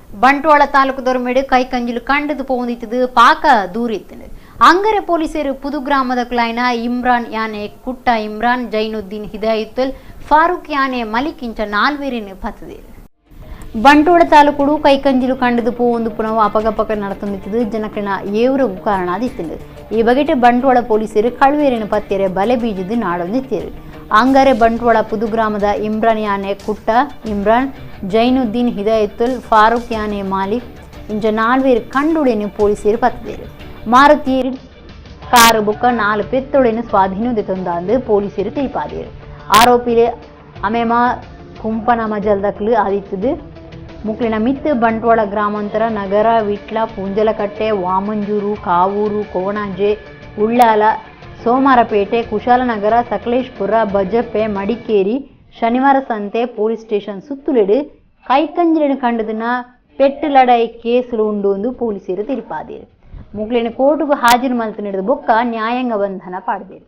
ಬಂಟ್ವಾಳ ತಾಲೂಕು ದೊರ್ಮೆಡು ಕೈಕಂಜಿಲು ಕಂಡದು ಪೋಂದಿತ್ತದು ಪಾಕ ದೂರಿತ್ತನು. ಅಂಗರೆ ಪೊಲೀಸರು ಪುದು ಗ್ರಾಮದ ಕ್ಲೈನ ಇಮ್ರಾನ್ ಯಾನೆ ಕುಟ್ಟ ಇಮ್ರಾನ್, ಜೈನುದ್ದೀನ್ ಹಿದಾಯತುಲ್, ಫಾರೂಕ್ ಯಾನೆ ಮಲಿಕ್ ಇಂಚ ನಾಲ್ವೇರಿನ ಪತ್ತದೇರು. ಬಂಟ್ವಾಳ ತಾಲೂಕುಡು ಕೈಕಂಜಿಲು ಕಂಡದು ಪೋವೊಂದು ಪುನವು ಅಪಗಪಕ ನಡತೊಂದಿತ್ತದು ಜನಕನ ಏವ್ರಗು ಕಾರಣ ಆದಿತ್ತನು. ಈ ಬಗೆಟ್ ಬಂಟ್ವಾಳ ಪೊಲೀಸರು ಕಳುವೇರಿನ ಪತ್ತೆರೆ ಬಲೆ ಬೀಜದ ನಾಡೊಂದಿತ್ತೇರು. ಅಂಗಾರೆ ಬಂಟ್ವಾಳ ಪುದು ಗ್ರಾಮದ ಇಮ್ರಾನ್ ಯಾನೆ ಕುಟ್ಟ ಇಮ್ರಾನ್, ಜೈನುದ್ದೀನ್ ಹಿದಾಯತುಲ್, ಫಾರೂಕ್ ಯಾನೆ ಮಾಲಿಕ್ ಇಂಚ ನಾಲ್ವೇರು ಕಂಡುಡೆನು ಪೊಲೀಸರು ಪತ್ತದೇರು. ಮಾರುತಿ ಕಾರು ಬುಕ್ಕ 4 ಪೆತ್ತೊಡೆನು ಸ್ವಾಧೀನ ತಂದು ಪೊಲೀಸರು ತಿಳಿಪಾದೇರು. ಆರೋಪಿಲೆ ಅಮೇಮ ಕುಂಪನ ಮಜಲ್ದಕ್ಲು ಆದಿತ್ತದು. ಮುಕ್ಲಿನ ಮಿತ್ತು ಬಂಟ್ವಾಳ ಗ್ರಾಮಾಂತರ ನಗರ, ವಿಟ್ಲ, ಪುಂಜಲಕಟ್ಟೆ, ವಾಮಂಜೂರು, ಕಾವೂರು, ಕೋಣಾಜೆ, ಉಳ್ಳಾಲ, ಸೋಮಾರಪೇಟೆ, ಕುಶಾಲನಗರ, ಸಕಲೇಶ್ಪುರ, ಬಜಪೆ, ಮಡಿಕೇರಿ, ಶನಿವಾರ ಸಂತೆ ಪೊಲೀಸ್ ಸ್ಟೇಷನ್ ಸುತ್ತುಲೆಡು ಕೈಕಂಜಿಲೆನು ಕಂಡದನ್ನ ಪೆಟ್ಟು ಲಡಾಯಿ ಕೇಸುಲು ಉಂಡು ಎಂದು ಪೊಲೀಸರು ತಿಳಿಪಾದೇರು. ಮುಕ್ಲಿನ ಕೋರ್ಟುಗು ಹಾಜರು ಮಲ್ತು ನಡೆದ ಬೊಕ್ಕ ನ್ಯಾಯಾಂಗ ಬಂಧನ ಪಾಡ್ದೇರು.